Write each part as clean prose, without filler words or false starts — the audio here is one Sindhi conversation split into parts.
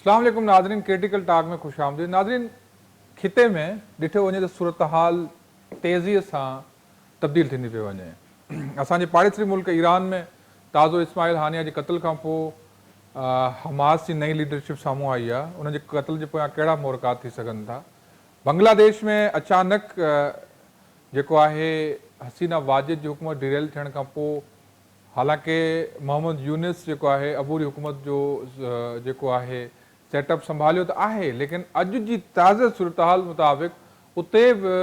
اسلام عليڪم ناظرين ڪرٽيڪل ٽاڪ ۾ خوش آمديد ناظرين خطي ۾ ڏٺو وڃي ته صورتحال تيزي سان تبديل ٿيندي پئي وڃي اسان جي پاڙيسري ملڪ ايران ۾ تازو اسماعيل هانيه جي قتل کان پوء حماس جي نئين ليڊرشپ سامهون آئي آهي ان جي قتل جي پويان ڪهڙا محرڪات ٿي سگهن ٿا بنگلاديش ۾ اچانڪ جيڪو آهي حسينه واجد جي حڪومت ڊيريل ٿيڻ کان پوء حالانڪه محمد يونس جيڪو آهي عبوري حڪومت جو جيڪو آهي سيٽ اپ سنڀاليو ته آهي ليڪن اڄ جي تازه صورتحال مطابق اتي به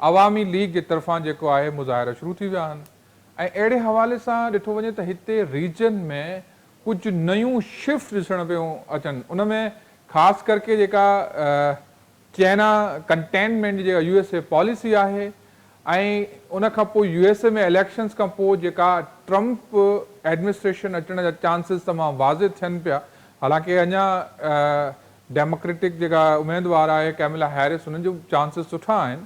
عوامي ليگ جي طرفان جيڪو آهي مظاهرا شروع ٿي ويا آهن ۽ اهڙي حوالي سان ڏٺو وڃي ته هتي ريجن ۾ ڪجهه نيون شفٽ ڏسڻ پيون اچن ان ۾ خاص ڪرڪي جيڪا چائنا ڪنٽينمينٽ جي جيڪا يو ايس اي پاليسي آهي ۽ ان کان پوء يو ايس اي ۾ اليڪشنز کان پوء جيڪا ٽرمپ ايڊمنسٽريشن اچڻ جا چانسز تمام واضح ٿين پيا حالانڪه اڃا ڊيموڪريٽڪ جيڪا اميدوار آهي ڪيملا هيرس انهن جو چانسز سٺا آهن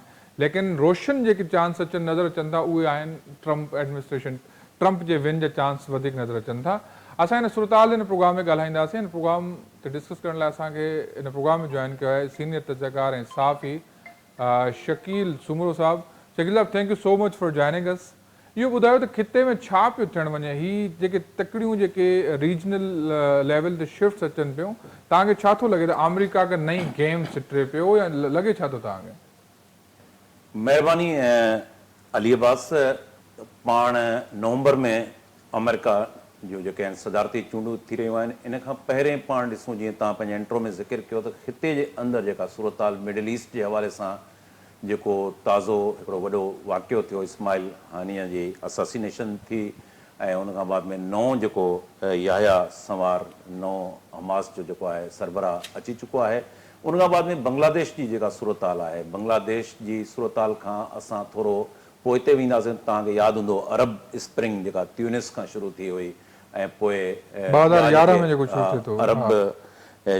ليڪن روشن جيڪي چانس اچن نظر اچن ٿا اهي آهن ٽرمپ ايڊمنسٽريشن ٽرمپ جي ون جا چانس وڌيڪ نظر اچن ٿا. اسان هن صورتحال تي هن پروگرام ۾ ڳالهائينداسين. هن پروگرام تي ڊسڪس ڪرڻ لاء اسان کي هن پروگرام ۾ جوائن ڪيو آهي سينيئر تجزيه ڪار ۽ صحافي شڪيل سومرو صاحب. شڪيل صاحب thank you so much for joining us. اهو ٻڌايو ته خطي ۾ ڇا پيو ٿيڻ وڃي هي جيڪي تڪڙيون جيڪي ريجنل ليول تي شفٽس اچن پيون توهان کي ڇا ٿو لڳي ته آمريڪا ڪا نئين گيم سٽري پيو يا لڳي ڇا ٿو توهان کي؟ مهرباني علي عباس، پاڻ نومبر ۾ آمريڪا جون جيڪي آهن صدارتي چونڊون ٿي رهيون آهن ان کان پهرين پاڻ ڏسون جيئن توهان پنهنجي انٽرو ۾ ذڪر ڪيو ته خطي جي اندر جيڪا صورتحال مڊل ايسٽ جي حوالي سان جيڪو تازو هڪڙو وڏو واقعو ٿيو اسماعيل هانيه جي اساسينيشن ٿي ۽ ان کان بعد ۾ نئون جيڪو يحيٰ سنوار نئون حماس جو جيڪو آهي سربراهه اچي چڪو آهي ان کان بعد ۾ بنگلاديش جي جيڪا صورتحال آهي، بنگلاديش جي صورتحال کان اسان ٿورو پوئتي وينداسين ته توهان کي ياد هوندو عرب اسپرنگ جيڪا تيونس کان شروع ٿي هئي ۽ پوء ٻيا جيڪي عرب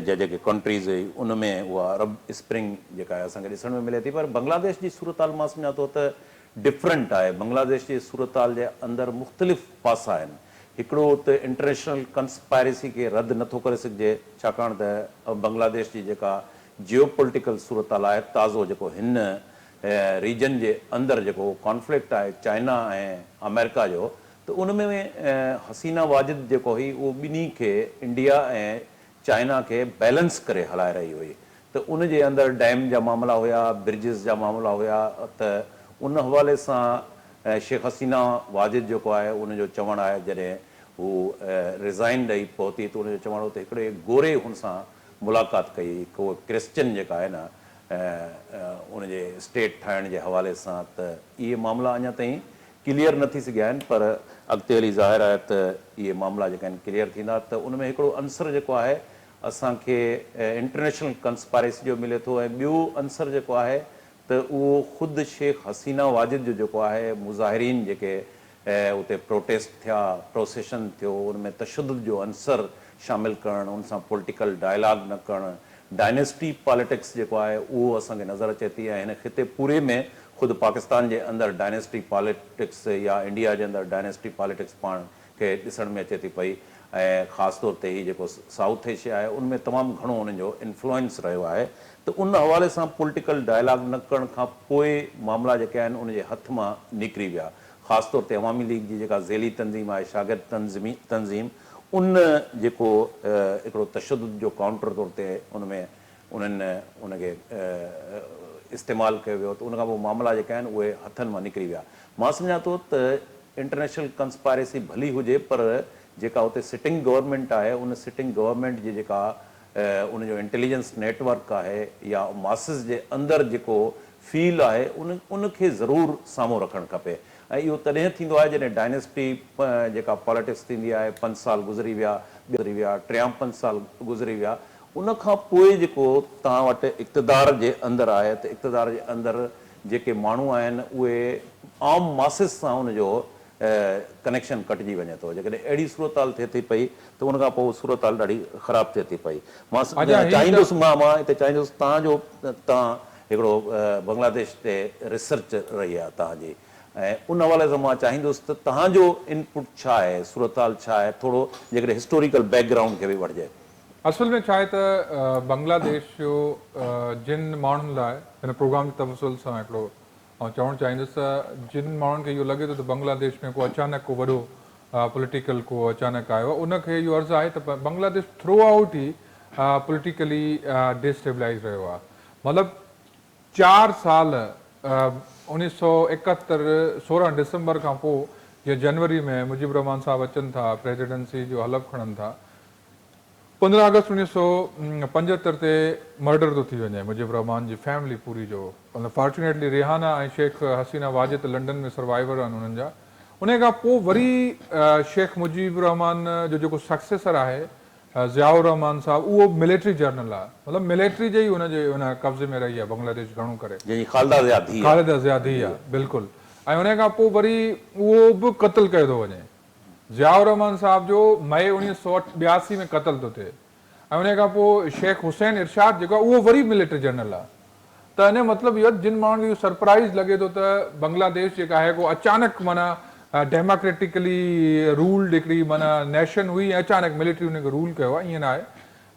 جا جيڪي ڪنٽريز هئي ان ۾ اها عرب اسپرنگ جيڪا آهي اسان کي ڏسڻ ۾ ملي ٿي پر بنگلاديش جي صورتحال مان سمجهان ٿو ته ڊفرنٽ آهي، بنگلاديش جي صورتحال جي اندر مختلف پاسا آهن، هڪڙو ته انٽرنيشنل ڪنسپائريسي کي رد نه ٿو ڪري سگهجي ڇاڪاڻ ته بنگلاديش جي جيڪا جيو پوليٽيڪل صورتحال آهي تازو جيڪو هن ريجن جي اندر جيڪو ڪانفلڪٽ آهي چائنا ۽ آمريڪا جو ته ان ۾ حسينه واجد جيڪو هئي اهو ٻنهي کي انڊيا ۽ چائنا کي بيلنس ڪري هلائي رهي هئي ته ان جي اندر ڊيم جا معاملا هيا، برجز جا معاملا هيا ته ان حوالي سان شيخ حسينه واجد جيڪو آهي ان جو چوڻ آهي جڏهن هو ريزائن ڏئي پهتي ته ان جو چوڻ هو ته هڪڙي گوري هن سان ملاقات ڪئي هڪ هو ڪرسچن جيڪا آهي نه ان جي اسٽيٽ ٺاهڻ جي حوالي سان ته اهي معاملا اڃا تائين ڪليئر نه ٿي سگهيا آهن پر اڳتي هلي ظاهر آهي ته اهي معاملا جيڪا آهن ڪليئر ٿيندا ته ان ۾ هڪڙو عنصر جيڪو آهي اسان کي انٽرنيشنل ڪنسپائريسي جو ملي ٿو ۽ ٻيو عنصر جيڪو آهي ته اهو خود شيخ حسينه واجد جو جيڪو آهي مظاهرين جيڪي اتي پروٽيسٽ ٿيا پروسيشن ٿيو ان ۾ تشدد جو عنصر شامل ڪرڻ ان سان پوليٽيڪل ڊائلاگ نه ڪرڻ ڊائنيسٽي پاليٽڪس جيڪو آهي اهو اسان کي نظر اچي ٿي ۽ هن خطي پوري ۾ خود پاڪستان جي اندر ڊائنيسٽي پاليٽڪس يا انڊيا جي اندر ڊائنيسٽي پاليٽڪس پاڻ کي ڏسڻ ۾ اچي ٿي پئي ۽ خاص طور تي هي جيڪو سائوٿ ايشيا آهي ان ۾ تمام گهڻو انهن جو انفلوئنس رهيو آهي ته ان حوالي سان پوليٽيڪل ڊائلاگ نه ڪرڻ کان پوء معاملا جيڪي آهن ان جي هٿ مان نڪري ويا خاص طور تي عوامي ليگ جي جيڪا ذيلي تنظيم آهي شاگرد تنظيم ان جيڪو هڪڙو تشدد جو ڪائونٽر طور تي ان ۾ انهن ان کي استعمال ڪيو ويو ته ان کان پوء معاملا جيڪي آهن اهي هٿن مان نڪري ويا. مان سمجهان ٿو ته انٽرنيشنل ڪنسپائريسي ڀلي هجي پر جيڪا اتي سٽنگ گورنمينٽ آهي ان سٽنگ گورنمينٽ جي جيڪا ان جو انٽيليجنس نيٽ ورڪ آهي يا ماسز جي اندر جيڪو فيل آهي ان ان کي ضرور سامهون رکڻ کپي ۽ اهو تڏهن ٿيندو آهي جڏهن ڊائنيسٽي جيڪا پاليٽڪس ٿيندي آهي پنج سال گذري ويا گذري ويا ٽيان پنج سال گذري ويا ان کان پوء جيڪو توهان وٽ اقتدار جي اندر آهي ته اقتدار جي اندر جيڪي ماڻهو آهن اهي عام ماسز سان ان جو ڪنيڪشن ڪٽجي وڃي ٿو جيڪڏهن اهڙي صورتحال ٿئي ٿي پئي ته ان کان پوء صورتحال ڏاڍي خراب ٿئي ٿي پئي مان چاهيندس مان مان هتي چاهيندس توهان جو توهان هڪڙو بنگلاديش تي ريسرچ رهي آهي توهان جي ۽ ان حوالي سان مان چاهيندس ته توهان جو انپٽ ڇا آهي صورتحال ڇا آهي ٿورو جيڪڏهن هسٽوريڪل بيڪ گرائونڊ کي به وٺجي. اصل ۾ ڇا آهي ته بنگلاديش جو جن ماڻهن لاء هن پروگرام جي تفصيل سان هڪڙو آئون چوڻ چاهيندس ته جن ماڻهن کي اهو لڳي ٿو ته بنگلاديش ۾ ڪو اچانڪ ڪو وڏو پوليٽيڪل ڪو اچانڪ آيو آهي ان کي اهو عرض آهي ته بنگلاديش ٿرو آئوٽ ئي پوليٽيڪلي ڊي اسٽيبلائز رهيو آهي مطلب چار سال 1971 16 ڊسمبر کان پوء جيئن جنوري ۾ مجيب الرحمان صاحب اچن ٿا پريزيڊنسي جو حلف کڻن ٿا 15 آگسٽ 1975 تي مرڊر ٿو ٿي وڃي مجيب الرحمان جي فيملي پوري جو مطلب fortunately Rehana ۽ Shaikh Hasina Wajed London ۾ survivor آهن انهن جا انهي کان پوء وري شيخ مجيب الرحمان جو جيڪو سڪسيسر آهي ضياء الرحمان صاحب اهو ملٽري جرنل آهي مطلب ملٽري جي ئي ان جي ان قبضي ۾ رهي آهي بنگلاديش گهڻو ڪري جنهن جي خالده ضياء ڌيء آهي. خالده ضياء ڌيء آهي بلڪل ۽ انهي کان پوء وري اهو به قتل ڪيو ٿو وڃي. ضياء الرحمان صاحب جو مئي 1982 ۾ قتل ٿو ٿئي ۽ انهي کان پوء شيخ حسين ارشاد جيڪو آهي اهو وري ملٽري جنرل آهي ته انهي مطلب اهو آهي جن ماڻهن کي اهو سرپرائز لڳي ٿو ته بنگلاديش جيڪا آهي ڪو اچانڪ معنيٰ ڊيماڪريٽيڪلي رولڊ هڪڙي معنيٰ نيشن هئي ۽ اچانڪ ملٽري ان کي رول ڪيو آهي ائين ناهي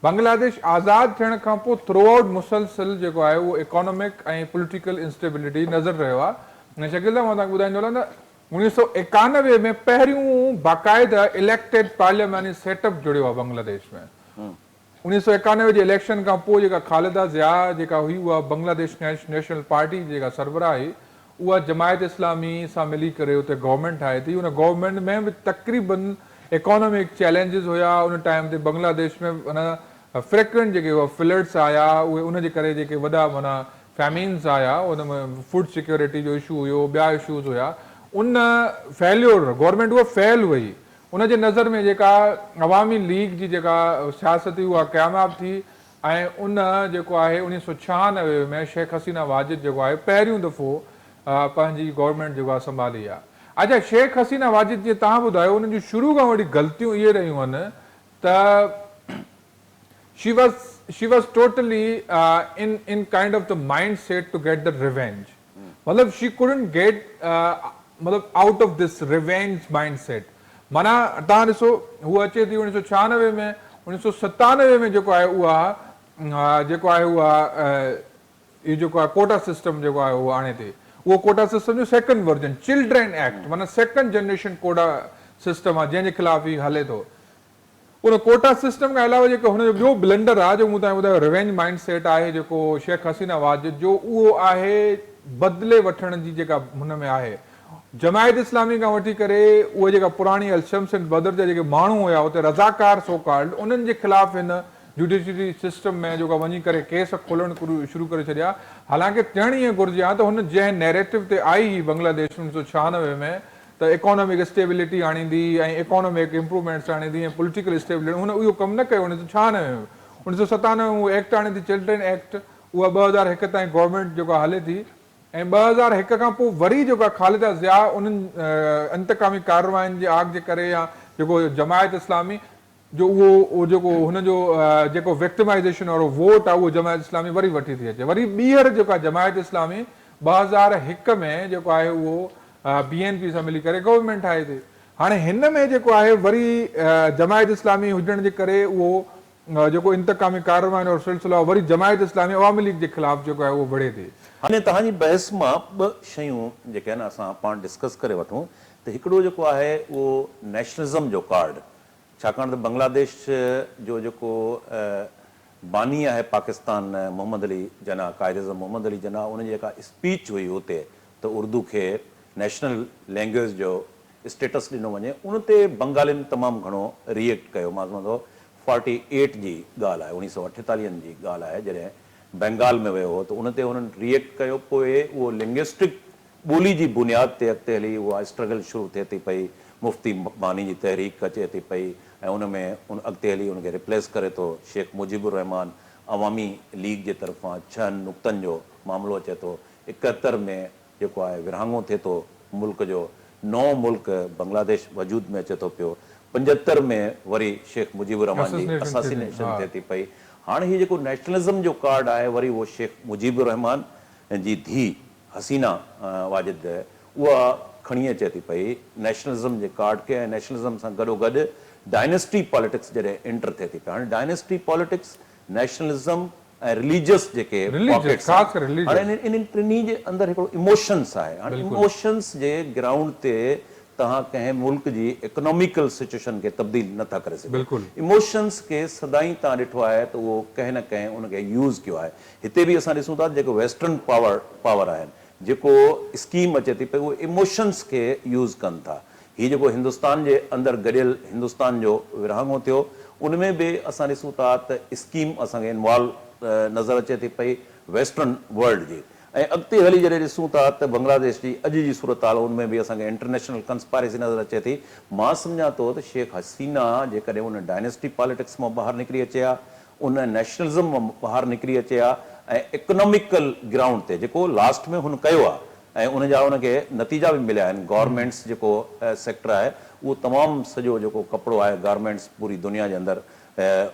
بنگلاديش آزاد ٿيڻ کان پوء ٿرو آئوٽ مسلسل جيڪو آهي اهو اڪانومڪ ۽ پوليٽيڪل انسٽيبلٽي نظر رهيو آهي ۽ شڪيل صاحب مان توهان کي ٻڌائيندو هلان ته 1991 ۾ پهريون باقاعده اليڪٽيڊ پارلياماني سيٽ اپ جڙيو آهي بنگلاديش ۾. 1991 جي اليڪشن کان پوء جيڪا خالده ضياء جيڪا هئي اها بنگلاديش نيشنل پارٽي جي جيڪا سربراهه هئي اها جماعت اسلامي سان ملي ڪري اتي گورنمينٽ ٺاهي ٿي. ان گورنمينٽ ۾ به تقريبن اڪانومڪ چئلينجز هيا. ان ٽائيم تي بنگلاديش ۾ معنيٰ فريڪوئنٽ جيڪي فلڊس آيا اهي ان جي ڪري جيڪي وڏا معنيٰ فيمينز آيا ان ۾ فوڊ سيڪيورٽي جو اشو هيو ٻيا اشوز هيا ان فيليور گورنمينٽ اها فيل وئي ان جي نظر ۾ جيڪا عوامي ليگ جي جيڪا سياست هئي اها ڪامياب ٿي ۽ ان جيڪو آهي 1996 ۾ شيخ حسينه واجد جيڪو آهي پهريون دفعو پنهنجي گورنمينٽ جيڪو آهي سنڀالي آهي اڇا شيخ حسينه واجد جيئن توهان ٻڌايو انهن جون شروع کان وٺي غلطيون اهي رهيون آهن ته she was she was totally in in kind of the mind set to get the revenge مطلب شي ڪوڊنٽ گيٽ مطلب out of this revenge mind set معنيٰ توهان ڏسو هوء اچي ٿي 1996 ۾ 1997 ۾ جيڪو آهي اها جيڪو آهي اها اهو جيڪو آهي ڪوٽا سسٽم جيڪو آهي اهو آڻي ٿي اهو ڪوٽا سسٽم جو سيڪنڊ ورجن چلڊرين ايڪٽ معنيٰ سيڪنڊ جنريشن ڪوٽا سسٽم آهي جنهن جي خلاف هي هلي ٿو ان ڪوٽا سسٽم کان علاوه جيڪو هن جو ٻيو بلنڊر آهي جيڪو مون توهان کي ٻڌايو ريونج مائنڊ سيٽ آهي جيڪو شيخ حسينه واجد جو اهو آهي بدلي وٺڻ جي جيڪا هن ۾ آهي جماعت اسلامي کان وٺي ڪري اهي جيڪا پراڻي الشمس اينڊ بدر جا جيڪي ماڻهو هيا اتي رضاڪار سو ڪالڊ انهن جي خلاف هن جوڊيشري سسٽم ۾ جيڪو وڃي ڪري ڪيس کولڻ شروع ڪري ڇڏيا حالانڪه ٿيڻ ائين گهرجي ها ته هن جنهن نيريٽو تي آئي هئي بنگلاديش 1996 ۾ ته اڪانامڪ اسٽيبلٽي آڻيندي ۽ اڪانامڪ امپروومينٽس آڻيندي ۽ پوليٽيڪل اسٽيبلٽي هن اهو ڪم نه ڪيو 1996 ۾ 1997 ۾ اهو ايڪٽ آڻي ٿي چلڊرين ايڪٽ اها 2001 تائين گورنمينٽ جيڪا هلي ٿي ۽ 2001 کان پوء وري جيڪا خالده ضياء انهن انتقامي ڪاررواين جي آگ جي ڪري يا جيڪو جماعت اسلامي جو اهو جيڪو هن جو جيڪو وڪٽمائيزيشن وارو ووٽ آهي اهو جماعت اسلامي وري وٺي ٿي اچي وري ٻيهر جيڪا جماعت اسلامي 2001 ۾ جيڪو آهي اهو بي اين پي سان ملي ڪري گورنمينٽ ٺاهي ٿي هاڻي هن ۾ جيڪو آهي وري جماعت اسلامي هجڻ جي ڪري اهو جيڪو انتقامي ڪاررواين وارو سلسلو آهي وري جماعت اسلامي عوامي ليگ جي خلاف جيڪو آهي اهو وڙهي ٿي. هاڻي توهان جي بحث مان ٻه شيون جيڪي آهن اسان پاڻ ڊسڪس ڪري وٺون ته هڪڙو جيڪو آهي اهو نيشنلزم جو ڪارڊ ڇاڪاڻ ته بنگلاديش جو جيڪو باني آهي پاڪستان محمد علي جناح، قائد اعظم محمد علي جناح ان جي جيڪا اسپيچ هئي اتي ته اردو کي نيشنل لينگويج جو اسٽيٽس ڏنو وڃي ان تي بنگالين تمام گهڻو ري ايڪٽ ڪيو مان سمجهان ٿو فارٽي ايٽ جي ڳالهه آهي اوڻيهه سئو اٺيتاليهن جي ڳالهه آهي جڏهن بينگال ۾ ويو هو ته ان تي هنن ري ايڪٽ ڪيو پوء اهو لنگوسٽڪ ٻولي جي بنياد تي اڳتي هلي اها اسٽرگل شروع ٿئي ٿي پئي، مفتي باني جي تحريڪ اچي ٿي پئي ۽ ان ۾ ان اڳتي هلي ان کي ريپليس ڪري ٿو شيخ مجيب الرحمان عوامي ليگ جي طرفان ڇهن نقطن جو معاملو اچي ٿو، 71 ۾ جيڪو آهي ورهاڱو ٿئي ٿو ملڪ جو، نئون ملڪ بنگلاديش وجود ۾ اچي ٿو پيو، 75 ۾ وري شيخ مجيب الرحمان جي اساسينيشن ٿئي ٿي پئي، هاڻ هي جيڪو نيشنلزم جو ڪارڊ آهي وري اهو شيخ مجيب الرحمان جي ڌيء حسينه واجد اها کڻي اچي ٿي پئي نيشنلزم جي ڪارڊ کي ۽ نيشنلزم سان گڏوگڏ ڊائنيسٽي پاليٽڪس جڏهن انٽر ٿئي ٿي پئي هاڻي ڊائنيسٽي پاليٽڪس نيشنلزم ۽ رليجس جيڪي پاڪيٽس آهن هاڻي انهن ٽنهي جي اندر هڪڙو ايموشنس آهي هاڻي ايموشنس جي گرائونڊ تي توهان ڪنهن ملڪ جي اڪناميڪل سچوئيشن کي تبديل نه ٿا ڪري سگهو. ايموشنس کي سدائين توهان ڏٺو آهي ته اهو ڪنهن نه ڪنهن ان کي يوز ڪيو آهي. هتي به اسان ڏسون ٿا ته جيڪو ويسٽرن پاور پاور آهن جيڪو اسڪيم اچي ٿي پئي اهو ايموشنس کي يوز ڪن ٿا. هي جيڪو هندستان جي اندر گڏيل هندستان جو ورهاڱو ٿيو ان ۾ به اسان ڏسون ٿا ته اسڪيم اسان کي انوالو نظر اچي ٿي پئي ويسٽرن ورلڊ جي. ۽ اڳتي هلي جڏهن ڏسون ٿا ته بنگلاديش جي اڄ جي صورتحال ان ۾ به اسان کي انٽرنيشنل ڪنسپائريسي نظر اچي ٿي. مان سمجهان ٿو ته شيخ حسينه جيڪڏهن ان ڊائنيسٽي پاليٽڪس مان ٻاهر نڪري اچي ها، ان نيشنلزم مان ٻاهر نڪري اچي ها ۽ اڪناميڪل گرائونڊ تي جيڪو لاسٽ ۾ هن ڪيو آهي ۽ ان جا ان کي نتيجا به مليا آهن، گارمينٽس جيڪو سيڪٽر آهي اهو تمام سڄو جيڪو ڪپڙو آهي گارمينٽس پوري دنيا جي اندر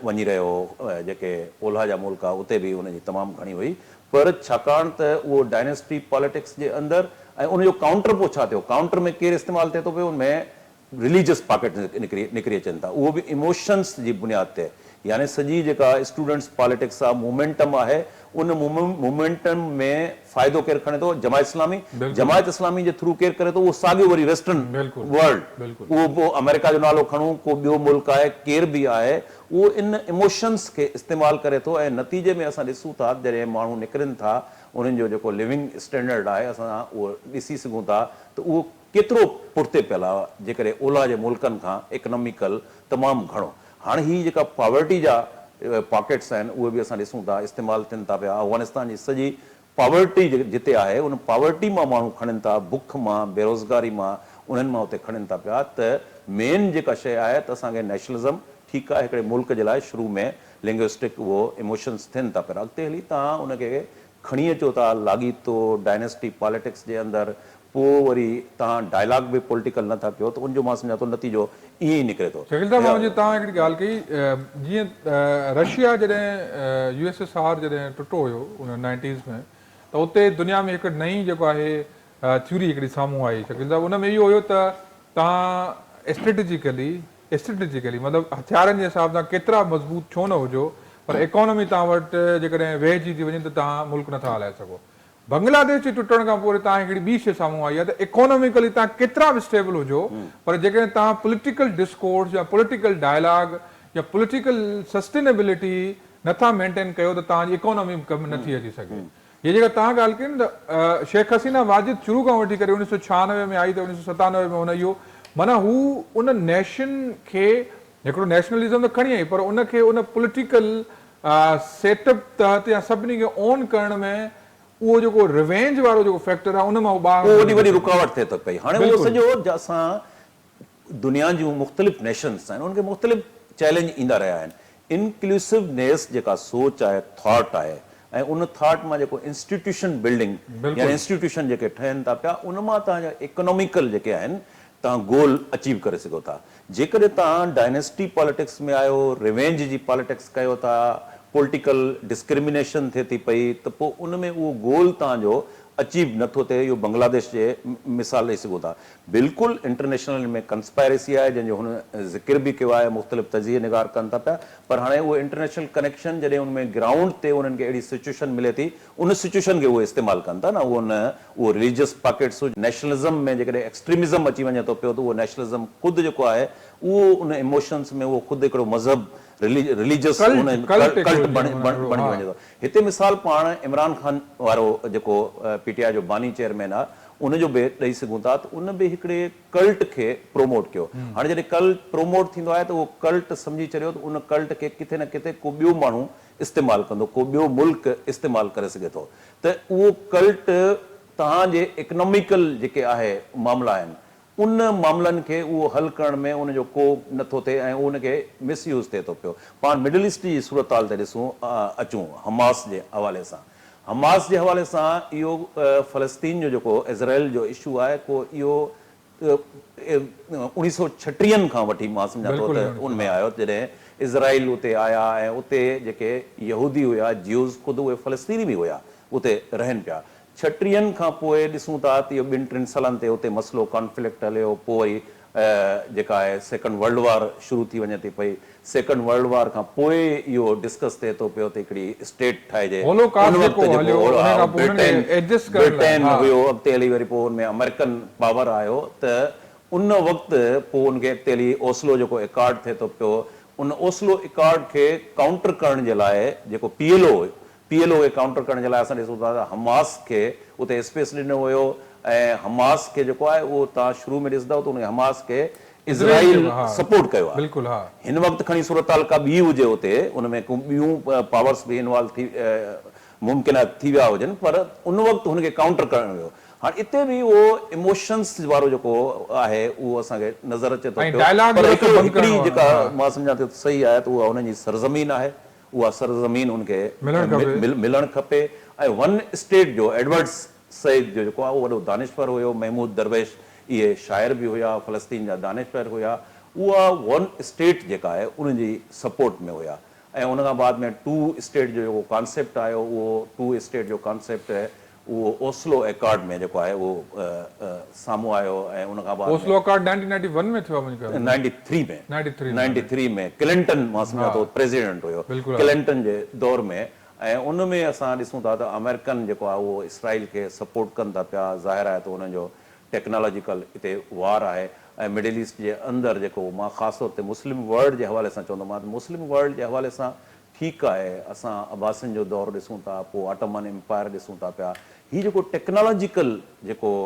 وڃي رهيو هو، جيڪي اولهه جا ملڪ ها اتي به ان جي تمام گهڻي هئي پر ڇاڪاڻ ته اهو ڊائنيسٽي پاليٽڪس جي اندر ۽ ان جو ڪائونٽر پوء ڇا ٿيو؟ ڪائونٽر ۾ ڪير استعمال ٿئي ٿو پيو؟ ان ۾ رليجس پاڪيٽ نڪري نڪري اچن ٿا اهو به ايموشنس جي بنياد تي يعني سڄي جيڪا اسٽوڊنٽس پاليٽڪس آ مومينٽم آهي ان مومينٽم ۾ فائدو ڪير کڻي ٿو؟ جماعت اسلامي جماعت اسلامي جي ٿرو ڪير ڪري ٿو اهو ساڳيو وري ويسٽرن ورلڊ اهو پوء آمريڪا جو نالو کڻون ڪو ٻيو ملڪ آهي ڪير به آهي اهو ان ايموشنس کي استعمال ڪري ٿو ۽ نتيجي ۾ اسان ڏسون ٿا ته جڏهن ماڻهو نڪرن ٿا انهن جو جيڪو لونگ اسٽينڊرڊ آهي اسان اهو ڏسي سگهون ٿا ته اهو ڪيترو پٺتي پيل آهي جيڪڏهن اولهه جي ملڪن کان اڪناميڪل تمام گهڻو هاڻ هي جيڪا پاورٽي جا پاڪيٽس آهن اهي به اسان ڏسون ٿا استعمال ٿين ٿا پيا افغانستان جي سڄي پاورٽي جتي آهي ان پاورٽي مان ماڻهو کڻن ٿا بک مان بيروزگاري مان انهن مان اتي کڻن ٿا پيا ته مين جيڪا شيء آهي ته اسان کي نيشنلزم ٺيڪ آهي هڪڙي ملڪ جي لاء شروع ۾ لنگوسٽڪ اهو ايموشنس ٿين ٿا پر اڳتي هلي توهان ان کي کڻي اچو ٿا لاڳيتو ڊائنيسٽي پاليٽڪس جي اندر پوء وري توهان ڊائلاگ به پوليٽيڪل نه ٿا ڪيو ته ان جو مان سمجهان ٿو نتيجو ائين ئي نڪري ٿو. شڪيل صاحب اوهان جي توهان هڪڙي ڳالهه ڪئي جيئن رشيا جڏهن يو ايس ايس آر جڏهن ٽٽو هيو ان نائنٽيز ۾ ته اتي دنيا ۾ هڪ نئين جيڪو آهي ٿيوري هڪڙي سامهون آئي شڪيل صاحب ان ۾ اهو هيو ته توهان اسٽريٽجيڪلي اسٽريٽجيڪلي مطلب هٿيارن جي حساب سان ڪيترا مضبوط ڇو نه هجو پر ايڪانومي توهان وٽ جيڪڏهن ويهجي ٿي وڃي ته توهان ملڪ نٿا هلائي سگهو بنگلاديش جي ٽٽڻ کان پوء وري توهان هڪڙي ٻي شيء سامهون آئي آهي ته اڪاناميڪلي توهان ڪيترا به اسٽيبل هجو پر جيڪڏهن توهان پوليٽيڪل ڊسڪورس يا پوليٽيڪل ڊائلاگ يا پوليٽيڪل سسٽينيبلٽي نٿا مينٽين ڪيو ته توهان جي اڪانامي به ڪم نٿي اچي سگهي. هيء جيڪا توهان ڳالهه ڪئي نه ته شيخ حسينه واجد شروع کان وٺي ڪري 1996 ۾ آئي ته 1997 ۾ هن اهو معنيٰ هو ان نيشن کي هڪڙو نيشنلزم ته کڻي آئي پر ان کي ان پوليٽيڪل سيٽ اپ تحت يا سڀني کي اون ڪرڻ ۾ اهو جيڪو ريوينج وارو جيڪو فيڪٽر آهي ان مان هو ٻاهر اهو نه وڏي نڪري وڏي سگهي. رڪاوٽ ٿئي ٿو پئي. هاڻي اهو بلڪل. سڄو جا اسان دنيا جون مختلف نيشنس آهن انهن کي مختلف چئلينج ايندا رهيا آهن. انڪلوسونيس جيڪا سوچ آهي ٿاٽ آهي ۽ ان ٿاٽ مان جيڪو انسٽيٽيوشن بلڊنگ يعني انسٽيٽيوشن جيڪي ٺهن ٿا پيا ان مان توهان جا اڪناميڪل جيڪي آهن توهان گول اچيو ڪري سگهو ٿا. جيڪڏهن توهان ڊائنيسٽي پاليٽڪس ۾ آهيو، ريوينج جي پاليٽڪس ڪيو ٿا، پوليٽيڪل ڊسڪرمينيشن ٿئي ٿي پئي ته پوء ان ۾ اهو گول توهان جو اچيو نه ٿو ٿئي. اهو بنگلاديش جي مثال ڏئي سگهون ٿا. بلڪل انٽرنيشنل ان ۾ ڪنسپائريسي آهي جنهن جو هن ذڪر به ڪيو آهي، مختلف تجزيه نگار ڪن ٿا پيا پر هاڻي اهو انٽرنيشنل ڪنيڪشن جڏهن ان ۾ گرائونڊ تي انهن کي اهڙي سچوئيشن ملي ٿي ان سچوئيشن کي اهي استعمال ڪن ٿا نه اهو نه اهو رليجس پاڪيٽس هجن. نيشنلزم ۾ جيڪڏهن ايڪسٽريمزم اچي وڃي ٿو پيو ته اهو نيشنلزم خود جيڪو آهي اهو ان ايموشنس ۾ اهو خود هڪڙو مذهب رليجس ان ڪلٽ ڪلٽ بڻجي وڃي ٿو. هتي مثال پاڻ عمران خان وارو جيڪو پي ٽي آء جو باني چيئرمين آهي ان جو به ڏئي سگهون ٿا ته ان به هڪڙي ڪلٽ کي پروموٽ ڪيو. هاڻي جڏهن ڪلٽ پروموٽ ٿيندو آهي ته اهو ڪلٽ سمجهي ڇڏيو ته ان ڪلٽ کي ڪٿي نه ڪٿي ڪو ٻيو ماڻهو استعمال ڪندو، ڪو ٻيو ملڪ استعمال ڪري سگهي ٿو ته اهو ڪلٽ توهان جي اڪناميڪل جيڪي آهي معاملا آهن ان معاملن کي اهو حل ڪرڻ ۾ ان جو ڪو نه ٿو ٿئي ۽ ان کي مس يوز ٿئي ٿو پيو. پاڻ مڊل ايسٽ جي صورتحال تي ڏسون اچون حماس جي حوالي سان حماس جي حوالي سان اهو فلسطين جو جيڪو اسرائيل جو اشو آهي ڪو اهو اوڻيهه سؤ ڇٽيهن کان وٺي مان سمجهان ٿو ته ان ۾ آيو جڏهن اسرائيل اتي آيا ۽ اتي جيڪي يهودي هيا جيوز خود اهي فلسطيني به هيا اتي رهن پيا. ڇٽيهن کان پوء ڏسون ٿا ته اهو ٻن ٽن سالن تي اتي مسئلو ڪانفلڪٽ هليو پوء وري جيڪا آهي سيڪنڊ ورلڊ وار شروع ٿي وڃي ٿي پئي. سيڪنڊ ورلڊ وار کان پوء اهو ڊسڪس ٿئي ٿو پيو ته هڪڙي اسٽيٽ ٺاهجي. ان وقت جيڪو برٽين برٽين هيو اڳتي هلي وري پوء ان ۾ آمريڪن پاور آيو ته ان وقت پوء ان کي اڳتي هلي اوسلو جيڪو اڪارڊ ٿئي ٿو پيو ان اوسلو اڪارڊ کي ڪائونٽر ڪرڻ جي لاء جيڪو پي ايل او هيو پي ايل او کي ڪائونٽر ڪرڻ جي لاء اسان ڏسون ٿا ته حماس کي اتي اسپيس ڏنو ويو ۽ حماس کي جيڪو آهي اهو توهان شروع ۾ ڏسندؤ ته ان کي حماس کي اسرائيل سپورٽ ڪيو آهي. هن وقت کڻي صورتحال ڪا ٻي هجي اتي ان ۾ ڪو ٻيون پاورس به انوالو ٿي ممڪن آهي ٿي ويا هجن پر ان وقت هن کي ڪائونٽر ڪرڻ ويو. هاڻ اتي به اهو ايموشنس وارو جيڪو آهي اهو اسان کي نظر اچي ٿو پيو پر هڪڙي جيڪا مان سمجهان ٿو صحيح آهي ته اها هنن جي سرزمين آهي اها سرزمين ان کي ملڻ کپي ۽ ون اسٽيٽ جو ايڊورڊ سعيد جو جيڪو آهي اهو وڏو دانشور هيو، محمود درويش اهي شاعر به هيا، فلسطين جا دانشور هيا، اها ون اسٽيٽ جيڪا آهي ان جي سپورٽ ۾ هيا ۽ ان کان بعد ۾ ٽو اسٽيٽ جو جيڪو ڪانسيپٽ آيو اهو ٽو اسٽيٽ جو ڪانسيپٽ اهو اوسلو ايڪارڊ ۾ جيڪو آهي اهو سامهون آيو ۽ ان کان بعد ۾. اوسلو اڪارڊ 1991 ۾ ٿيو آهي منهنجي خيال ۾. 93 ۾. 93 ۾ ڪلنٽن مان سمجهان ٿو پريزيڊنٽ هيو ڪلنٽن جي دور ۾ ۽ ان ۾ اسان ڏسون ٿا ته آمريڪن جيڪو آهي اهو اسرائيل کي سپورٽ ڪن ٿا پيا ظاهر آهي ته انهن جو ٽيڪنالاجيڪل اتي وار آهي ۽ مڊل ايسٽ جي اندر جيڪو مان خاص طور تي مسلم ورلڊ جي حوالي سان چوندومان ته مسلم ورلڊ جي حوالي سان ٺيڪ آهي اسان عباسين جو دور ڏسون ٿا پوء آٽومن امپائر ڏسون ٿا پيا هي جيڪو ٽيڪنالاجيڪل جيڪو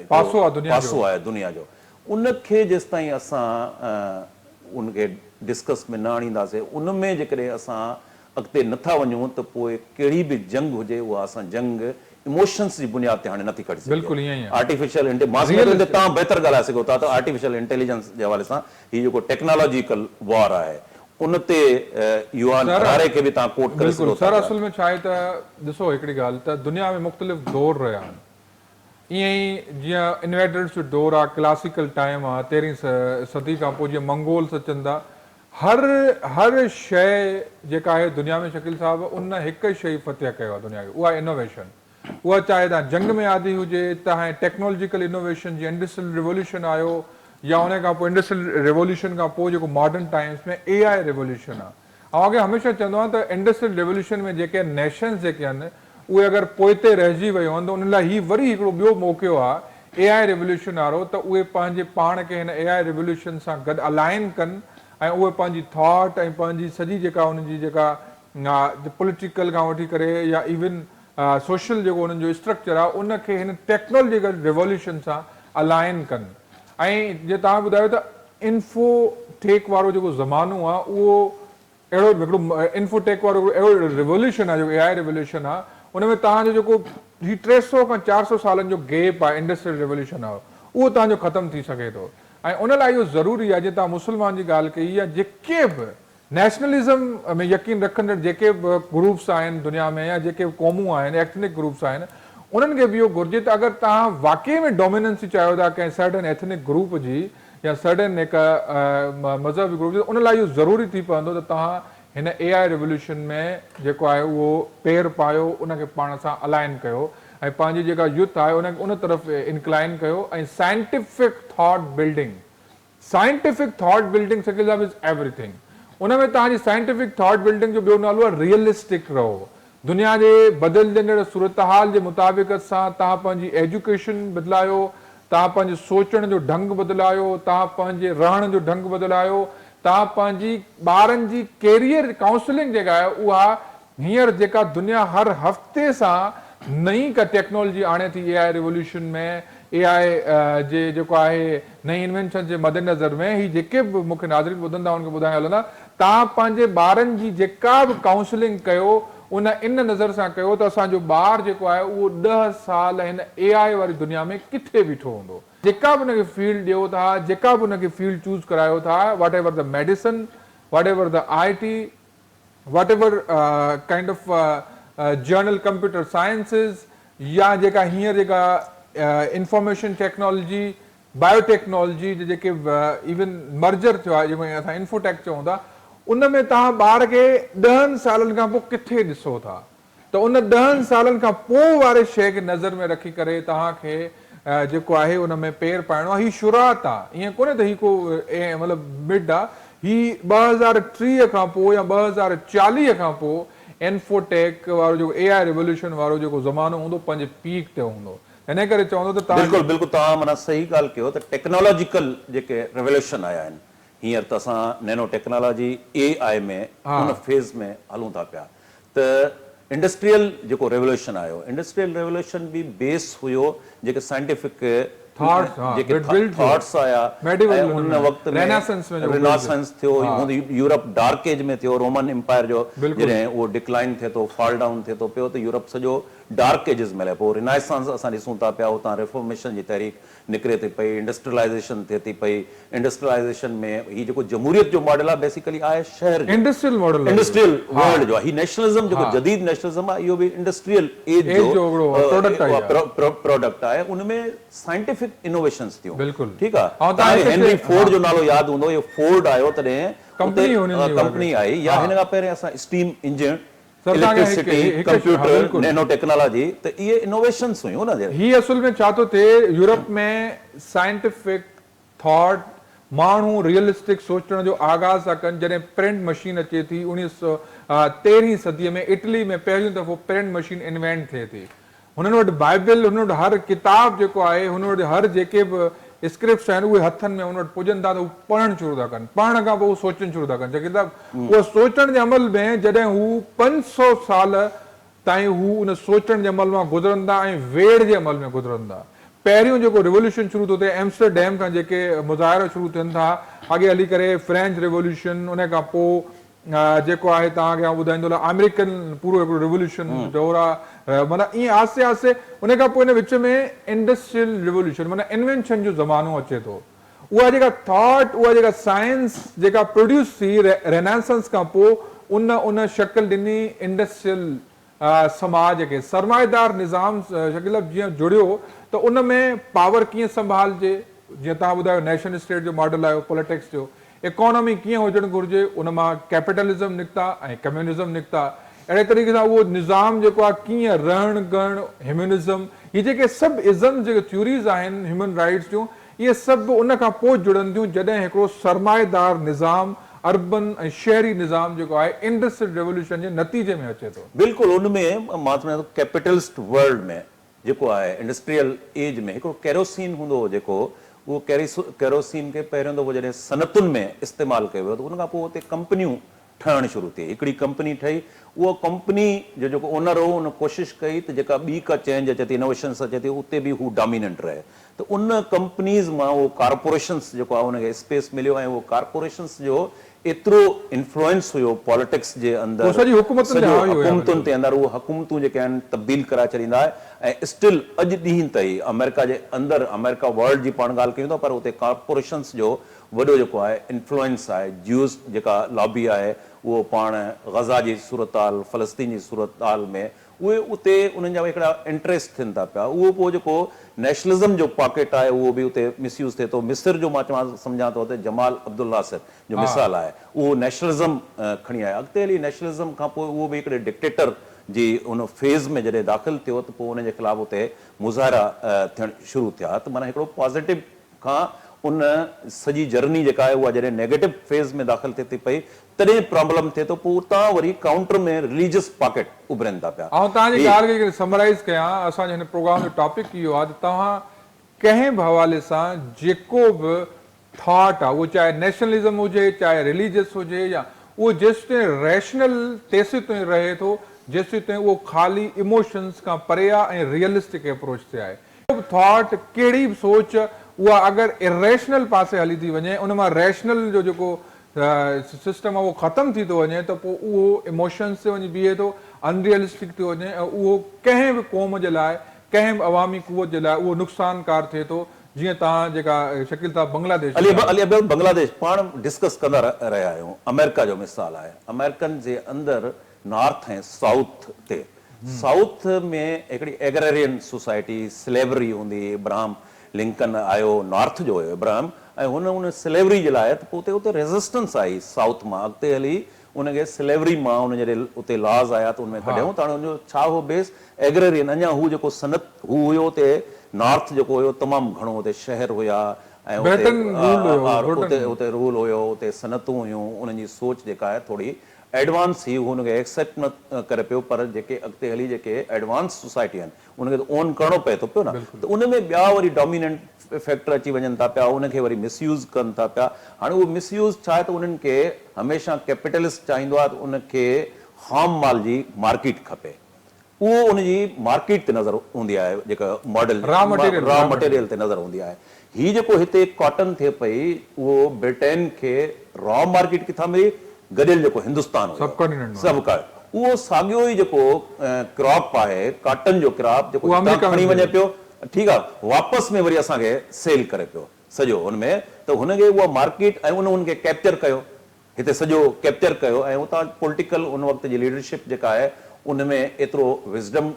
پاسو آهي دنيا جو پاسو آهي دنيا جو ان کي جيستائين اسان ان کي ڊسڪس ۾ نه آڻينداسين ان ۾ جيڪڏهن اسان اڳتي نه ٿا وڃون ته پوء ڪهڙي به جنگ هجي اها اسان جنگ ايموشنس جي بنياد تي هاڻي نه ٿي کٽي سگهجي. بلڪل ائين ئي آهي. آرٽيفيشل انٽي مان سمجهان ٿو ان تي توهان بهتر ڳالهائي سگهو ٿا ته آرٽيفيشل انٽيليجنس جي حوالي سان هي جيڪو ٽيڪنالاجيڪل وار آهي ان تي يوهان سر هراري کي به توهان ڪوٽ ڪري بلڪل سگهو ٿا سر پيا. اصل ۾ ڇا آهي ته ڏسو هڪڙي ڳالهه ته دنيا ۾ مختلف دور رهيا آهن ائين ئي جيئن انويڊرز جو دور آهي ڪلاسيڪل ٽائيم آهي تيرهين صدي کان پوء جيئن منگولس اچن ٿا هر هر شيء جيڪا آهي دنيا ۾ شڪيل صاحب ان هڪ شيء فتح ڪيو آهي دنيا کي اها انوويشن اها چاهي تهان جنگ ۾ آدي هجي تهان ٽيڪنالاجيڪل انوويشن جيئن انڊسٽريل ريوليوشن آيو يا ان کان پوء انڊسٽريل ريوليوشن کان پوء جيڪو ماڊرن ٽائيمز ۾ اي آء ريوليوشن آهي آئون اڳي هميشه چوندو آهيان ته انڊسٽريل ريوليوشن ۾ جيڪي نيشنز جيڪي آهن اهي اگر پوئتي رهجي ويون آهن ته انهن لاء هي وري هڪڙو ٻيو موقعو آهي اي آء ريوليوشن وارو ته اهي پنهنجي پاڻ کي هن اي آء ريوليوشن سان گڏ الائن ڪن ۽ اهي پنهنجي ٿاٽ ۽ پنهنجي سڄي جيڪا انهن جي جيڪا پوليٽيڪل کان وٺي ڪري يا ايون سوشل جيڪو انهن جو اسٽرڪچر آهي ان کي هن ٽيڪنالاجيڪل ريوليوشن سان الائن ڪن ۽ جيئن توهان ٻڌايو ته انفو ٽيڪ وارو جيڪو زمانو آهي اهو اهڙو هڪڙو انفو ٽيڪ وارو هڪڙو اهڙو ريوليوشن آهي جيڪو اي آء ريوليوشن آهي ان ۾ توهان جو جيڪو هي 300 کان 400 سالن جو گيپ آهي انڊسٽريل ريوليوشن وارو اهو توهان جو ختم ٿي سگهي ٿو ۽ ان لاء اهو ضروري آهي جيئن توهان مسلمان جي ڳالهه ڪئي يا جيڪي به نيشنلزم ۾ يقين رکندڙ جيڪي به گروپس آهن دنيا ۾ يا جيڪي به قومون آهن ايٿنڪ گروپس آهن انهن کي به اهو گهرجي ته اگر توهان واقعي ۾ ڊوميننسي چاهيو ٿا ڪنهن سرٽن ايٿنڪ گروپ جي يا سرٽن هڪ مذهبي گروپ جي ته ان لاء اهو ضروري ٿي پوندو ته توهان هن اي آء ريوليوشن ۾ جيڪو آهي اهو پير پايو ان کي پاڻ سان الائن ڪيو ۽ پنهنجي جيڪا يوٿ آهي ان کي ان طرف انڪلائن ڪيو ۽ scientific thought building scientific thought building Shakeel صاحب از ايوري ٿنگ ان ۾ توهان جي سائنٽيفڪ ٿاٽ بلڊنگ جو ٻيو نالو آهي ريئلسٽڪ رهو دنيا جي بدلجندڙ صورتحال جي مطابقت سان توهان پنهنجي ايجوڪيشن بدلايو توهان پنهنجي سوچڻ جو ڍنگ بدلايو توهان پنهنجي رهڻ جو ڍنگ بدلايو توهان پنهنجي ٻارن جي ڪيريئر ڪائونسلنگ جيڪا آهي اها هينئر جيڪا دنيا هر هفتي سان نئين ڪا ٽيڪنالاجي آڻي ٿي اي آء ريوليوشن ۾ اي آء جي جيڪو آهي نئين انوينشن جي مدنظر ۾ هي جيڪي به مون کي ناظرين ٻڌندا انهن کي ٻڌائي هلندا توهان پنهنجي ٻارن جي جيڪا به ڪائونسلنگ ڪيو ان ان نظر سان ڪيو ته اسان جو ٻار جيڪو آهي اهو ڏهه سال هن اي آء واري دنيا ۾ ڪٿي بيٺو هوندو جيڪا به ان کي فيلڊ ڏيو ٿا جيڪا به ان کي فيلڊ چوز ڪرايو ٿا whatever the medicine whatever the I T whatever kind of general computer sciences يا جيڪا هينئر جيڪا انفارميشن ٽيڪنالاجي بايو ٽيڪنالاجي جي جيڪي ايون مرجر ٿيو آهي جيڪو اسان انفو ٽيڪ چئون ٿا ان ۾ توهان ٻار کي ڏهن سالن کان پوء ڪٿي ڏسو ٿا ته ان ڏهن سالن کان پوء واري شيء کي نظر ۾ رکي ڪري توهان کي جيڪو آهي ان ۾ پير پائڻو آهي. هي شروعات آهي، ائين ڪونهي ته هي ڪو مطلب مڊ آهي. هي 2030 کان پوء يا 2040 کان پوء انفوٽيڪ وارو جيڪو اي آء ريوليوشن وارو جيڪو زمانو هوندو پنهنجي پيڪ تي هوندو. انهي ڪري چوندو ته توهان. بلڪل بلڪل توهان معنيٰ صحيح ڳالهه ڪيو ته ٽيڪنالاجيڪل جيڪي ريوليوشن آيا آهن هينئر ته اسان نينو ٽيڪنالاجي اي آء ۾ ان فيز ۾ هلون ٿا پيا ته انڊسٽريل جيڪو ريوليوشن آيو انڊسٽريل ريوليوشن به بيس هيو جيڪي سائنٽيفڪ جيڪي ٿاٽس آيا ۽ ان وقت ۾ ريناسنس ٿيو يورپ ڊارڪ ايج ۾ ٿيو رومن امپائر جو جڏهن اهو ڊڪلائن ٿئي ٿو فال ڊائون ٿئي ٿو پيو ته يورپ سڄو ڊارڪ ايجز ۾ هليا پوء رينائسانس اسان ڏسون ٿا پيا اتان ريفارميشن جي تحريڪ نڪري ٿي پئي انڊسٽريلائيزيشن ٿئي ٿي پئي انڊسٽريلائيزيشن ۾ هي جيڪو جمهوريت جو ماڊل آهي بيسيڪلي آهي شهر جو انڊسٽريل ماڊل آهي انڊسٽريل ورلڊ جو آهي هي نيشنلزم جيڪو جديد نيشنلزم آهي اهو به انڊسٽريل ايج جو پراڊڪٽ آهي ان ۾ سائنٽيفڪ انوويشنز ٿيون بلڪل ٺيڪ آهي توهان کي هينري فورڊ جو نالو ياد هوندو اهو فورڊ آيو تڏهن اتي ڪمپني آئي يا هن کان پهرين اسان steam engine electricity, computer, nano technology ته اهي انوويشنز هيون نه. هي اصل ۾ ڇا ٿو ٿئي يورپ ۾ سائنٽيفڪ ٿاٽ ماڻهو ريئلسٽڪ سوچڻ جو آغاز ٿا ڪن جڏهن پرنٽ مشين اچي ٿي اوڻيهه سو تيرهين صدي ۾ اٽلي ۾ پهريون دفعو پرنٽ مشين انوينٽ ٿئي ٿي هنن وٽ بائبل، هنن وٽ هر ڪتاب جيڪو آهي، هنن وٽ هر جيڪي به اسڪرپٽس آهن، اهي هٿن ۾ هنن وٽ پڄن ٿا ته هو پڙهڻ شروع ٿا ڪن. پڙهڻ کان پوء هو سوچڻ شروع ٿا ڪن. شڪيل صاحب، اهو سوچڻ جي عمل ۾ جڏهن هو 500 سال تائين هو ان سوچڻ جي عمل مان گذرن ٿا ۽ ويڙهه جي عمل ۾ گذرن ٿا. پهريون جيڪو ريوليوشن شروع ٿو ٿئي، ايمسٽرڊيم کان جيڪي مظاهرا شروع ٿين ٿا، اڳي هلي ڪري فرينچ ريوليوشن، ان کان پوء جيڪو آهي توهان کي آئون ٻڌائيندو هلان آمريڪن پورو هڪڙو ريوليوشن دور آ معنيٰ ائين آهستي آهستي ان کان پوء ان وچ ۾ انڊسٽريل ريوليوشن معنيٰ انوينشن جو زمانو اچي ٿو اها جيڪا ٿاٽ اها جيڪا سائنس جيڪا پروڊيوس ٿي رينانسنس کان پوء ان ان شڪل ڏني انڊسٽريل سماج کي سرمائيدار نظام شڪل جيئن جڙيو ته ان ۾ پاور ڪيئن سنڀالجي جيئن توهان ٻڌايو نيشن اسٽيٽ جو ماڊل آيو پوليٽڪس جو ايڪانومي ڪيئن هجڻ گهرجي ان مان ڪيپيٽلزم نڪتا ۽ ڪميونزم نڪتا اهڙي طريقي سان اهو نظام جيڪو آهي ڪيئن رهڻ ڪهڻ هيومنزم هي جيڪي سڀ ازمز جيڪي ٿيوريز آهن هيومن رائيٽس جون اهي سڀ ان کان پوء جڙن ٿيون جڏهن هڪڙو سرمائيدار نظام اربن ۽ شهري نظام جيڪو آهي انڊسٽريل ريوليوشن جي نتيجي ۾ اچي ٿو. بلڪل ان ۾ مان سمجهان ٿو ڪيپيٽلسٽ ورلڊ ۾ جيڪو آهي انڊسٽريل ايج ۾ هڪڙو ڪيروسين هوندو هو جيڪو اهو ڪيروسين کي پهريون دفعو جڏهن صنعتن ۾ استعمال ڪيو ويو ته ان کان پوء اتي ڪمپنيون ٺهڻ شروع ٿي هڪڙي ڪمپني ٺهي اها ڪمپني جو جيڪو اونر هو ان ڪوشش ڪئي ته جيڪا ٻي ڪا چينج اچي ٿي انوويشنس اچي ٿي اتي به هو ڊاميننٽ رهي ته ان ڪمپنيز مان اهو ڪارپوريشنس جيڪو آهي ان کي اسپيس مليو ۽ اهو ڪارپوريشنس جو ايترو انفلوئنس هيو پاليٽڪس جي اندر سڄي حڪومتن تي حاوي هيا حڪومتن تي اندر اهو حڪومتون جيڪي آهن تبديل ڪرائي ڇڏيندا آهي ۽ اسٽل اڄ ڏينهن تائين آمريڪا جي اندر آمريڪا ورلڊ جي پاڻ ڳالهه ڪيون ٿا پر اتي ڪارپوريشنس جو وڏو جيڪو آهي انفلوئنس آهي جيوز جيڪا لابي آهي اهو پاڻ غزه جي صورتحال فلسطين جي صورتحال ۾ اهي اتي انهن جا هڪڙا انٽريسٽ ٿين ٿا پيا اهو پوء جيڪو نيشنلزم جو پاڪيٽ آهي اهو به اتي مس يوز ٿئي ٿو مصر جو مان چوان سمجهان ٿو ته جمال عبدالناصر جو مثال آهي اهو نيشنلزم کڻي آيو اڳتي هلي نيشنلزم کان پوء اهو به هڪڙي ڊڪٽيٽر جي ان فيز ۾ جڏهن داخل ٿيو ته پوء ان جي خلاف اتي مظاهرا ٿيڻ شروع ٿيا ته معنيٰ هڪڙو پازيٽو کان ان سڄي جرني جيڪا آهي اها جڏهن نيگيٽو فيز ۾ داخل ٿئي ٿي پئي تڏهن پرابلم ٿئي ٿو پوء اتان وري ڪائونٽر ۾ رليجس پاڪيٽ اڀرين ٿا پيا. آئون توهان جي ڳالهه کي جيڪڏهن سمرائيز ڪيان اسان جي هن پروگرام جو ٽاپڪ اهو آهي ته توهان ڪنهن به حوالي سان جيڪو به ٿاٽ آهي اهو چاهي نيشنلزم هجي چاهي رليجس هجي يا اهو جيستائين ريشنل تيسيتائين رهي ٿو جيسيتائين اهو خالي ايموشنز کان پري آهي ۽ ريئلسٽڪ ايپروچ تي آهي. ڪو به ٿاٽ، ڪهڙي به سوچ اها اگر اريشنل پاسي هلي ٿي وڃي، ان مان ريشنل جو جيڪو سسٽم آهي اهو ختم ٿي ٿو وڃي ته پوء اهو ايموشنز تي وڃي بيهي ٿو، انريئلسٽڪ ٿيو وڃي ۽ اهو ڪنهن به قوم جي لاء، ڪنهن به عوامي قوت جي لاء اهو نقصانڪار ٿئي ٿو، جيئن توهان جيڪا شڪيل صاحب بنگلاديش جي ڳالهه. علي ابيل بنگلاديش پاڻ ڊسڪس ڪندا رهيا آهيون، آمريڪا جو مثال آهي، آمريڪن جي اندر نارٿ ۽ سائوٿ تي سائوٿ ۾ هڪڙي ايگريرين سوسائٽي سليوري هوندي هئي ابراهم لنڪن آيو نارٿ جو هيو ابراهم ۽ هن ان سليوري جي لاء ته پوء اتي اتي ريزسٽنس آئي سائوٿ مان اڳتي هلي ان کي سليوري مان ان جڏهن اتي لاز آيا ته ان ۾ ڪڍيائون ته هاڻي ان جو ڇا هو بيس ايگريرين اڃا هو جيڪو صنعت هو هيو اتي نارٿ جيڪو هيو تمام گهڻو اتي شهر هيا ۽ اتي اتي اتي رول هيو اتي صنعتون هيون انهن جي سوچ جيڪا آهي ٿوري ايڊوانس هئي هو ان کي ايڪسيپٽ نه ڪري پيو پر جيڪي اڳتي هلي جيڪي ايڊوانس سوسائٽي آهن ان کي ته اون ڪرڻو پئي ٿو پيو نه ته ان ۾ ٻيا وري ڊاميننٽ فيڪٽر اچي وڃن ٿا پيا ان کي وري مس يوز ڪن ٿا پيا هاڻي اهو مس يوز ڇا آهي ته انهن کي هميشه ڪيپيٽلسٽ چاهيندو آهي ته ان کي خام مال جي مارڪيٽ کپي اهو ان جي مارڪيٽ تي نظر هوندي آهي جيڪا ماڊل را مٽيريل تي نظر هوندي آهي هي جيڪو هتي ڪاٽن ٿئي پئي اهو برٽين کي را مارڪيٽ ڪٿان ملي گڏيل جيڪو هندستان هيو سب اهو ساڳيو ئي جيڪو ڪراپ آهي ڪاٽن جو ڪراپ جيڪو هتان کڻي وڃي پيو ٺيڪ آهي واپس ۾ وري اسان کي سيل ڪري پيو سڄو ان ۾ ته هن کي اها مارڪيٽ ۽ ان ان کي ڪيپچر ڪيو هتي سڄو ڪيپچر ڪيو ۽ اتان پوليٽيڪل ان وقت جي ليڊرشپ جيڪا آهي ان ۾ ايترو وزڊم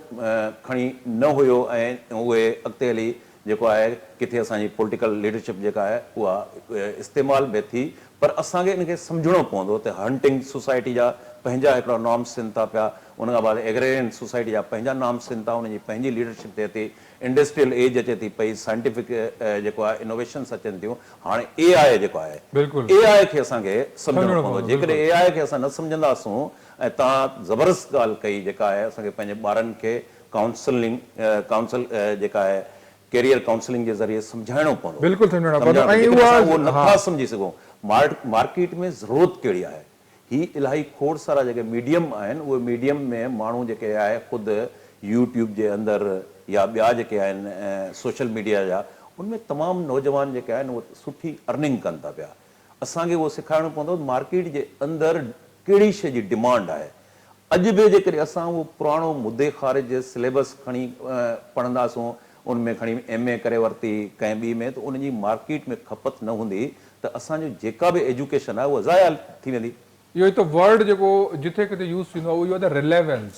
کڻي نه هيو ۽ اهي اڳتي هلي جيڪو آهي ڪٿي اسان جي پوليٽيڪل ليڊرشپ جيڪا آهي اها استعمال به ٿي پر اسان کي ان کي سمجهڻو پوندو ته هنٽنگ سوسائٽي جا پنهنجا هڪڙا نارمس ٿين ٿا پيا ان کان بعد ايگريرين سوسائٽي جا پنهنجا نارمس ٿين ٿا ان جي پنهنجي ليڊرشپ ٿئي ٿي انڊسٽريل ايج اچي ٿي پئي سائنٽيفڪ جيڪو آهي انوويشنس اچن ٿيون هاڻي اي آء جيڪو آهي اي آء کي اسان کي سمجهڻو پوندو جيڪڏهن اي آء کي اسان نه سمجهنداسون ۽ توهان زبردست ڳالهه ڪئي جيڪا آهي اسان کي پنهنجي ٻارن کي ڪائونسلنگ ڪائونسل جيڪا آهي ڪيريئر ڪائونسلنگ جي ذريعي سمجهائڻو پوندو بلڪل سمجهائڻو پوندو ۽ جيڪڏهن اسان اهو نٿا سمجهي سگهون مارڪيٽ ۾ ضرورت ڪهڙي آهي هي الاهي کوڙ سارا جيڪي ميڊيم آهن اهي ميڊيم ۾ ماڻهو جيڪي آهي خود يوٽيوب جي اندر يا ٻيا جيڪي آهن سوشل ميڊيا جا ان ۾ تمام نوجوان جيڪي آهن اهي سٺي ارننگ ڪن ٿا پيا اسان کي اهو سيکارڻو پوندو مارڪيٽ جي اندر ڪهڙي شي جي ڊمانڊ آهي اڄ به جيڪڏهن اسان اهو پراڻو مدي خارج سليبس کڻي پڙهنداسون، ان ۾ کڻي ايم اي ڪري ورتي ڪنهن ٻي ۾ ته ان جي مارڪيٽ ۾ کپت نه هوندي ته اسان جو جيڪا به ايجوڪيشن آهي اها ضايع ٿي ويندي. اهو هڪ ورڊ جيڪو جٿي ڪٿي يوز ٿيندو آهي اهو اهو آهي ته رليونس.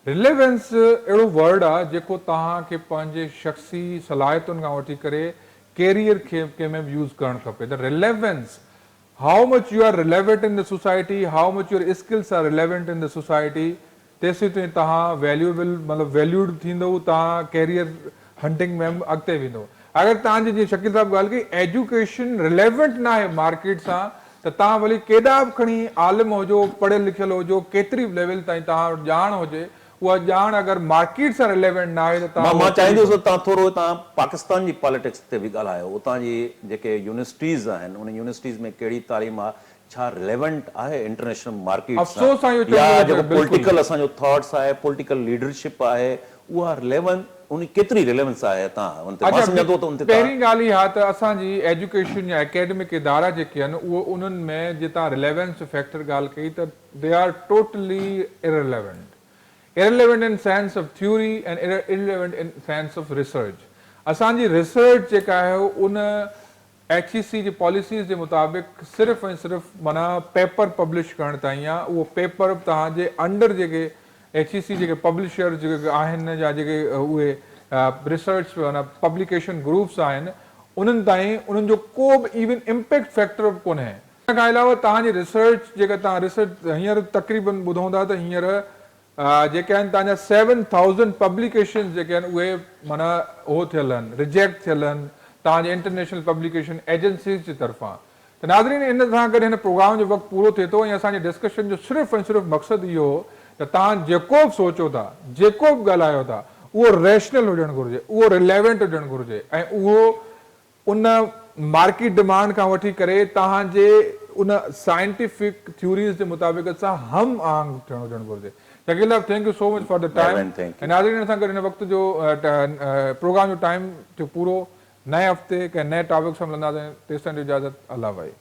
رليونس اهڙو ورڊ آهي جيڪو توهان کي پنهنجي شخصي صلاحيتن کان وٺي ڪري ڪيريئر کي ڪنهن ۾ به يوز ڪرڻ کپي ته relevance How much you are relevant in the society, how much your skills are relevant in the society تيسين تائين توهان ويليوبل مطلب ويليوڊ به ٿيندؤ توهان ڪيريئر هنٽنگ ۾ به اڳتي ويندؤ اگر توهان جي جيئن شڪيل صاحب ڳالهه ڪئي ايجوڪيشن رليونٽ ناهي مارڪيٽ سان ته توهان ڀلي ڪيڏا به کڻي عالم هجو پڙهيل لکيل هجو ڪيتري به ليول تائين توهان وٽ ڄاڻ هجي اها ڄاڻ اگر مارڪيٽ سان رليونٽ ناهي ته توهان مان چاهيندس ته توهان ٿورو هتان پاڪستان جي پاليٽڪس تي به ڳالهايو اتان جي جيڪي يونيورسٽيز آهن انهن يونيورسٽيز ۾ ڪهڙي تعليم آهي ڇا رليونٽ آهي انٽرنيشنل مارڪيٽ افسوس سان يا جيڪو پوليٽيڪل اسان جو ٿاٽس آهي پوليٽيڪل ليڊرشپ آهي اها رليونٽ ان ڪيتري رليونس آهي هتان ان تي مان سمجهان ٿو ته ان تي پهرين ڳالهه اها ته اسان جي ايجوڪيشن يا اڪيڊمڪ ادارا جيڪي آهن اهي انهن ۾ جي توهان رليونس جو فيڪٽر ڳالهه ڪئي ته They are totally irrelevant. Irrelevant in sense of theory and irrelevant in sense of research. اسان جي ريسرچ جيڪا آهي ان ايڇ اي سي جي پاليسيز جي مطابق صرف ۽ صرف معنيٰ پيپر پبلش ڪرڻ تائين آهي اهو پيپر به توهان جي انڊر جيڪي ايڇ اي سي جيڪي پبلشر جيڪي آهن يا جيڪي اهي ريسرچ معنيٰ پبليڪيشن گروپس آهن انهن تائين انهن جو ڪو به ايون امپيڪٽ فيڪٽر به ڪونهي. ان کان علاوه توهان جي ريسرچ جيڪا توهان ريسرچ هينئر تقريبن ٻڌون ٿا ته هينئر جيڪي آهن توهان جا سيون ٿائوزنڊ پبليڪيشنز جيڪي آهن اهي معنيٰ اهو ٿيل آهن ريجيڪٽ ٿيل آهن توهان جي انٽرنيشنل پبليڪيشن ايجنسيز جي طرفان ته ناظرين ان سان گڏ هن پروگرام جو وقت پورو ٿئي ٿو ۽ اسان جي ڊسڪشن جو صرف ۽ صرف مقصد اهو هو ته توهان جيڪو به سوچو ٿا جيڪو به ڳالهايو ٿا اهو ريشنل هجڻ گهرجي اهو رليونٽ هجڻ گهرجي ۽ اهو ان مارڪيٽ ڊمانڊ کان وٺي ڪري توهان جي ان سائنٽيفڪ ٿيوريز جي مطابقت سان هم آهنگ ٿيڻ هجڻ گهرجي. شڪيل صاحب thank you so much for the time ۽ ناظرين ان سان گڏ هن وقت جو پروگرام جو ٽائيم ٿيو پورو نئين هفتي ڪنهن نئين ٽاپڪ سان ملنداسين تيستائين ڏيو اجازت الله ڀائي.